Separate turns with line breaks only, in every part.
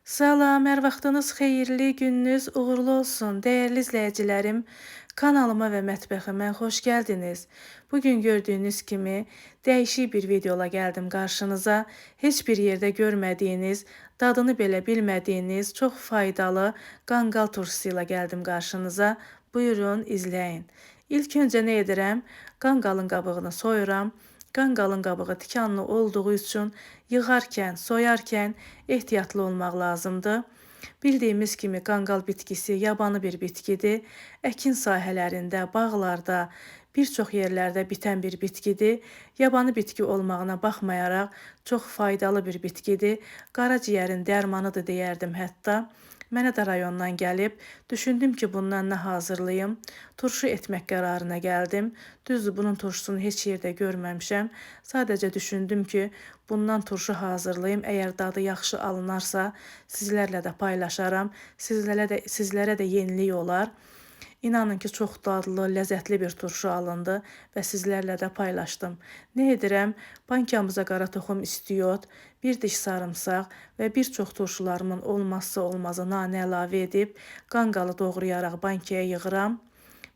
Salam, hər vaxtınız xeyirli, gününüz uğurlu olsun. Dəyərli izləyicilərim, kanalıma və mətbəximə xoş gəldiniz. Bugün gördüyünüz kimi dəyişik bir videola gəldim qarşınıza. Heç bir yerdə görmədiyiniz, dadını belə bilmədiyiniz çox faydalı qanqal turşusu ilə gəldim qarşınıza. Buyurun, izləyin. İlk öncə nə edirəm? Qanqalın qabığını soyuram. Qanqalın qabığı tikanlı olduğu üçün yığarkən, soyarkən ehtiyatlı olmaq lazımdır. Bildiyimiz kimi qanqal bitkisi yabanı bir bitkidir. Əkin sahələrində, bağlarda, bir çox yerlərdə bitən bir bitkidir. Yabanı bitki olmağına baxmayaraq çox faydalı bir bitkidir. Qaraciyərin dərmanıdır deyərdim hətta. Mənə də rayondan gəlib, düşündüm ki, bundan nə hazırlayım? Turşu etmək qərarına gəldim. Düzdür, bunun turşusunu heç yerdə görməmişəm. Sadəcə düşündüm ki, bundan turşu hazırlayım. Əgər dadı yaxşı alınarsa, sizlərlə də paylaşaram. Sizlərə də yenilik olar. İnanın ki, çox dadlı, ləzzətli bir turşu alındı və sizlərlə də paylaşdım. Nə edirəm? Bankamıza qara toxum istiyot, bir diş sarımsaq və bir çox turşularımın olmazsa olmazı nanə əlavə edib, qanqalı doğrayaraq bankaya yığıram.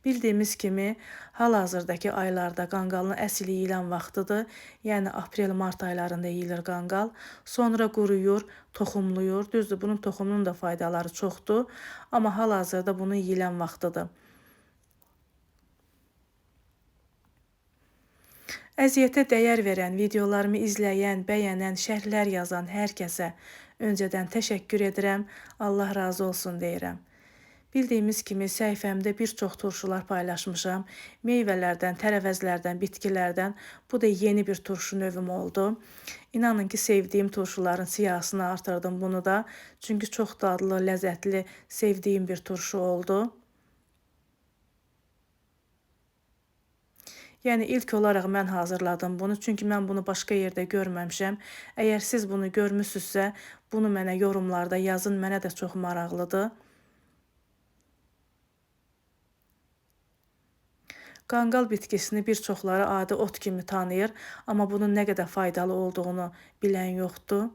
Bildiyimiz kimi, hal-hazırdakı aylarda qanqalın əsl yeyilən vaxtıdır. Yəni, aprel-mart aylarında yeyilir qanqal. Sonra quruyur, toxumluyur. Düzdür, bunun toxumunun da faydaları çoxdur. Amma hal-hazırda bunun yeyilən vaxtıdır. Əziyyətə dəyər verən, videolarımı izləyən, bəyənən, şərhlər yazan hər kəsə öncədən təşəkkür edirəm. Allah razı olsun deyirəm. Bildiyimiz kimi səhifəmdə bir çox turşular paylaşmışam. Meyvələrdən, tərəvəzlərdən, bitkilərdən. Bu da yeni bir turşu növüm oldu. İnanın ki, sevdiyim turşuların siyahısını artırdım bunu da. Çünki çox dadlı, ləzzətli, sevdiyim bir turşu oldu. Yəni, ilk olaraq mən hazırladım bunu. Çünki mən bunu başqa yerdə görməmişəm. Əgər siz bunu görmüsünüzsə, bunu mənə yorumlarda yazın. Mənə də çox maraqlıdır. Qanqal bitkisini bir çoxları adi ot kimi tanıyır, amma bunun nə qədər faydalı olduğunu bilən yoxdur.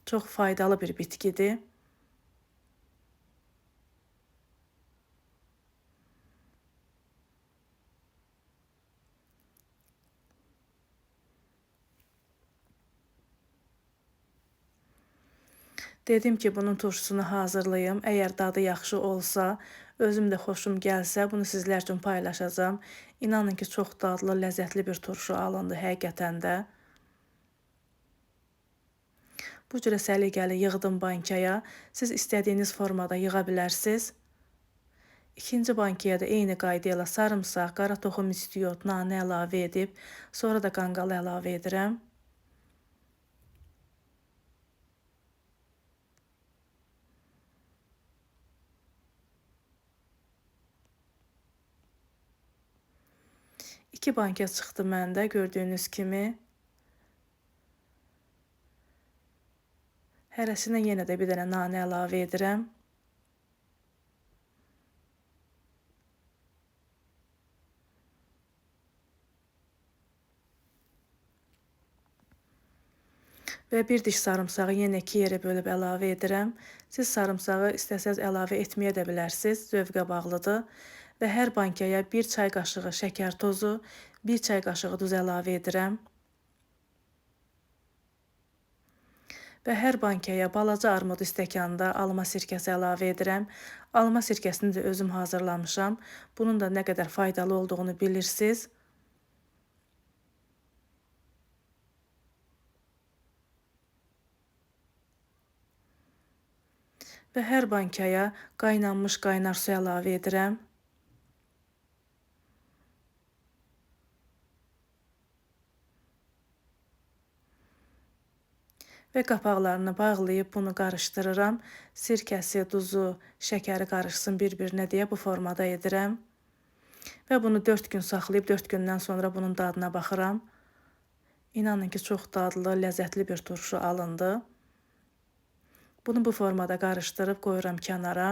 Çox faydalı bir bitkidir. Dedim ki, bunun turşusunu hazırlayım. Əgər dadı yaxşı olsa, özüm də xoşum gəlsə, bunu sizlər üçün paylaşacağam. İnanın ki, çox dadlı, ləzzətli bir turşu alındı həqiqətən də. Bu cürə səliqəli yığdım bankaya. Siz istədiyiniz formada yığa bilərsiniz. İkinci bankaya da eyni qayda ilə sarımsaq, qara toxum istiyot, nanə əlavə edib, sonra da qanqalı əlavə edirəm. İki banka çıxdı məndə gördüyünüz kimi. Hərəsinə yenə də bir dənə nanə əlavə edirəm. Və bir diş sarımsağı yenə iki yerə bölüb əlavə edirəm. Siz sarımsağı istəsəz əlavə etməyə də bilərsiniz, zövqə bağlıdır. Və hər bankaya bir çay qaşığı şəkər tozu, bir çay qaşığı duz əlavə edirəm. Və hər bankaya balaca armud stəkanda alma sirkəsi əlavə edirəm. Alma sirkəsini də özüm hazırlamışam. Bunun da nə qədər faydalı olduğunu bilirsiniz. Və hər bankaya qaynanmış qaynar su əlavə edirəm. Və qapaqlarını bağlayıb bunu qarışdırıram. Sirkəsi, duzu, şəkəri qarışsın bir-birinə deyə bu formada edirəm. Və bunu 4 gün saxlayıb 4 gündən sonra bunun dadına baxıram. İnanın ki, çox dadlı, ləzzətli bir turşu alındı. Bunu bu formada qarışdırıb qoyuram kənara.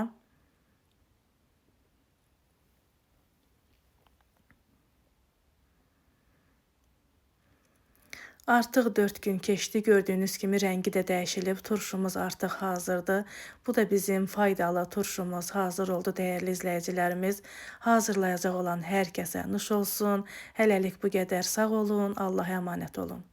Artıq 4 gün keçdi. Gördüyünüz kimi rəngi də dəyişilib. Turşumuz artıq hazırdır. Bu da bizim faydalı turşumuz hazır oldu dəyərli izləyicilərimiz. Hazırlayacaq olan hər kəsə nuş olsun. Hələlik bu qədər. Sağ olun. Allah'a əmanət olun.